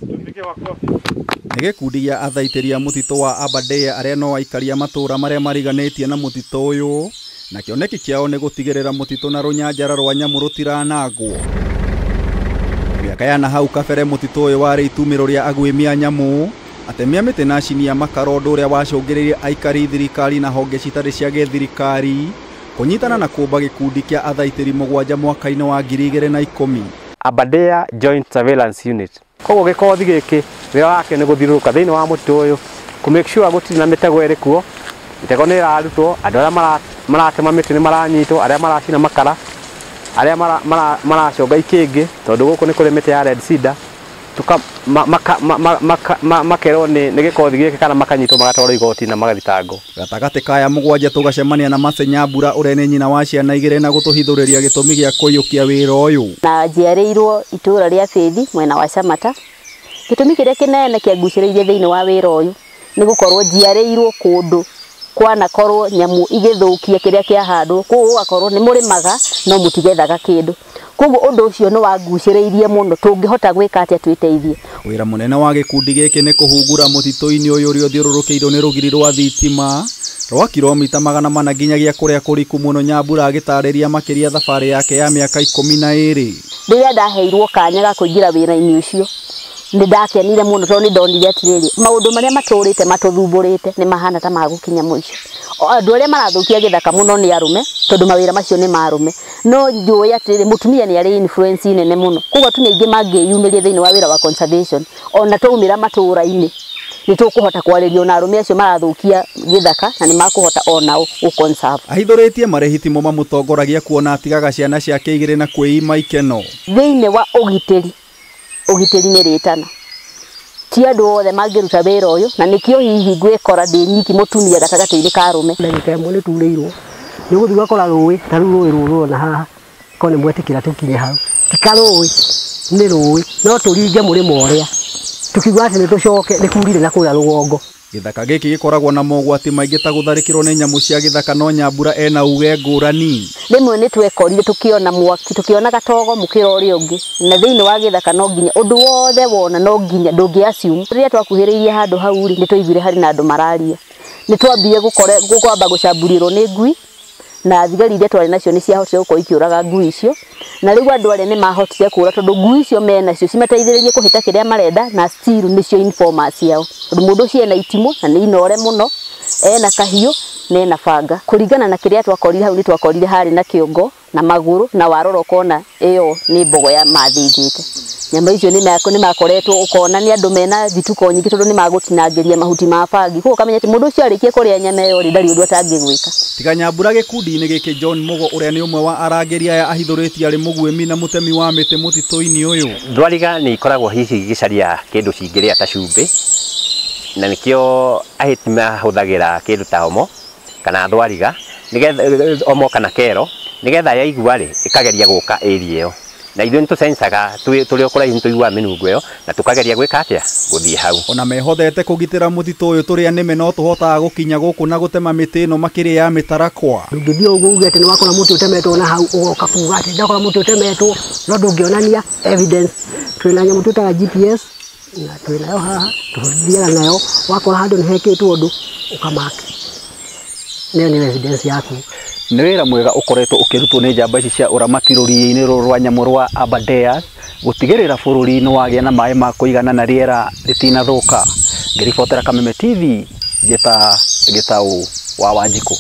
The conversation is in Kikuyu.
Nĩ gĩkundi gĩa athaitĩri a mũtitũ wa Aberdare arĩa no aikaria matũra marĩa mariganĩtie na mũtitũ ũyũ, na kĩoneki kĩao nĩ gũtigĩrĩra mũtitũ na rũnyanjara rwa nyamũ rũtiranangwo. Mĩaka ya na hau kabere mũtitũ ũyũ warĩ itumĩro rĩa aguĩmi a nyamũ, atemi a mĩtĩ na acini a makara, ũndũ ũrĩa wacũngĩrĩirie aikari, thirikari na honge citarĩ cia gĩthirikari kũnyitana na kũmba gĩkundi kĩa athaitĩri 7 mwaka-inĩ wa 2010. Aberdare Joint Surveillance Unit. Koguo gĩkothi gĩkĩ wĩra wake nĩ gũthiũrũrũka thĩinĩ wa mũtitũ ũyũ kũ make sure gũtirĩ na mĩtego ĩrĩ kuo. Mĩtego nĩ ĩrarutwo, andũ arĩa maratema mĩtĩ nĩ maranyitwo, arĩa maracina makara, arĩa maraconga ikĩngĩ, tondũ gũkũ nĩ kũrĩ mĩtĩ ya red cedar, makerwo nĩ gĩkothi gĩkĩ kana makanyitwo magatwarwo igoti na magathitangwo. Gatagatĩ kaya 7 tũgacemania na Mercy Nyambura ũrĩa nĩ nyina wa ciana 2 na gũtũhithũrĩria gĩtũmi gĩa kũiyũkia wĩra ũyũ. Na njiarĩirwo itũra rĩa Bĩthi mwena wa Camata. Gĩtũmi kĩrĩa kĩnene kĩangucĩrĩirie thĩinĩ wa wĩra ũyũ nĩ gũkorwo njiarĩirwo kũndũ kwanakorwo nyamũ igĩthũkia kĩrĩa kĩahandwo, koguo gũgakorwo nĩ mũrĩmaga no mũtigethaga kĩndũ. Koguo ũndũ ũcio nĩ wangucĩrĩirie mũno, tũngĩhota gwĩka atĩa twĩteithie. Wĩra mũnene wa gĩkundi gĩkĩ nĩ kũhungura mũtitũ-inĩ ũyũ ũrĩa ũthiũrũrũkĩirio nĩ rũgiri rwa thitima rwa kilomita 400 nginyagia kũrĩa kũriku mũno. Nyambura agĩtarĩria makĩria thabarĩ yake ya mĩaka 12. Rĩrĩa ndaheirwo kanya ga kũingĩra wĩra-inĩ ũcio nĩ ndakenire mũno, tondũ nĩ ndonire atĩrĩrĩ, maũndũ marĩa matũrĩte matũthumbũrĩte nĩ mahana ta magũkinya mũico. Andũ arĩa marathũkia gĩthaka mũno nĩ arũme, tondũ mawĩra macio nĩ ma arũme. No njũĩ atĩrĩrĩ, mũtumia nĩ arĩ influence nene mũno, koguo atumia aingĩ mangĩyumĩria thĩinĩ wa wĩra wa conservation, ona twaumĩra matũra-inĩ nĩ tũkũhota kwarĩrio na arũme acio marathũkia gĩthaka, na nĩ makũhota onao gũ-conserve. Ahithũrĩtie marĩhi timo mamũtongoragia kuona atigaga ciana ciake 2 na kwĩima ikeno. Thĩinĩ wa ũgitĩri, ũgitĩri nĩ rĩtana, ti andũ othe mangĩruta wĩra ũyũ, na nĩkĩo hihi ngwĩkora ndĩ nyiki mũtumia gatagatĩ-inĩ ka arũme. Ndagĩka ĩmwe nĩ turĩirwo, nĩ ũgũthiĩ ũgakora rũĩ ta rĩu rũĩ rũrũ ũrona haha, korwo nĩ mwetĩkĩra tũkinye hau, ti karũĩ nĩ rũĩ, no tũringe mũrĩmo ũrĩa tũkiuga atĩ nĩ tũcoke nĩ kurire na kũrĩa rũgongo. Gĩthaka gĩkĩ gĩkoragwo na mogwati maingĩ ta gũtharĩkĩrwo nĩ nyamũ cia gĩthaka, no Nyambura ena uge ngũrani. Rĩmwe nĩ twekorire tũkĩona mwaki, tũkĩona gatogo mũkĩra ũrĩa ũngĩ, na thĩinĩ wa gĩthaka no nginya ũndũ wothe wona no nginya ndũngĩ assume. Rĩrĩa twakuhĩrĩirie handũ hau rĩ, nĩ twaiguire harĩ na andũ mararia, nĩ twambire kwamba gũcamburirwo nĩ ngui, na thigari iria twarĩ nacio nĩ ciahotire gũkorwo ikĩũraga ngui icio, na rĩu andũ arĩa nĩ mahotire kũũra tondũ ngui icio menacio cimateithĩrĩrie kũhĩta kĩrĩa marenda, na still nĩcio informers ciao, tondũ mũndũ ũcio ena itimũ na nĩ inore mũno, ena kahiũ na ena banga. Kũringana na kĩrĩa twakorire hau, nĩ twakorire harĩ na kĩongo na magũrũ, na warora ũkona ĩyo nĩ mbogo ya mathĩnjĩte. Nyama icio nĩ makoretwo ũkona nĩ andũ mena thituko nyingĩ, tondũ nĩ magũtinangĩria mahuti ma bangi, koguo ũkamenya atĩ mũndũ ũcio arĩkie kũrĩa nyama ĩyo rĩ, ndarĩ ũndũ atangĩgwĩka. Tiga Nyambura gĩkundi-inĩ gĩkĩ, John Mugo ũrĩa nĩ ũmwe wa arangĩri aya ahithũrĩtie arĩ mũguĩmi na mũtemi wa mĩtĩ mũtitũ-inĩ ũyũ. Thwariga nĩ ikoragwo hihi igĩcaria kĩndũ cingĩrĩa ta cumbĩ, na nĩkĩo ahĩti mahũthagĩra kĩndũ ta omo kana thwariga, nĩgetha omo kana kero, nĩgetha yaigua rĩ ĩkageria gũka area ĩyo, na ithuĩ nĩ tũsensaga tũrĩ o kũraihu, nĩ tũiguaga mĩnungo ĩyo na tũkageria gwĩka atĩa, gũthiĩ hau. Ona mehothete kũgitĩra mũtitũ ũyũ, tũrĩa nĩme no tũhotaga gũkinya gũkũ na gũtema mĩtĩ ĩno makĩria ya mĩtarakwa. Ndũngĩthiĩ ũguo uge atĩ nĩ wakora mũtĩ ũtemetwo na hau, ũgoka kuga atĩ ndakora mũtĩ ũtemetwo, no ndũngĩonania evidence. Twĩna nyamũ twĩtaga GPS na twĩnayo haha, tũthiaga nayo, wakora handũ nĩ hekĩtwo ũndũ ũkamark, nĩyo nĩ evidence yaku. Nĩ wĩra mwega ũkoretwo ũkĩrutwo nĩ njamba ici cia ũramati rũriĩ-inĩ rũrũ rwa nyamũ rwa Aberdare gũtigĩrĩra bũrũri nĩ wagĩa na maĩ ma kũigana na rĩera rĩtinathũka. Ngĩribotera Kameme TV, njĩta Gĩtaũ wa Wanjikũ.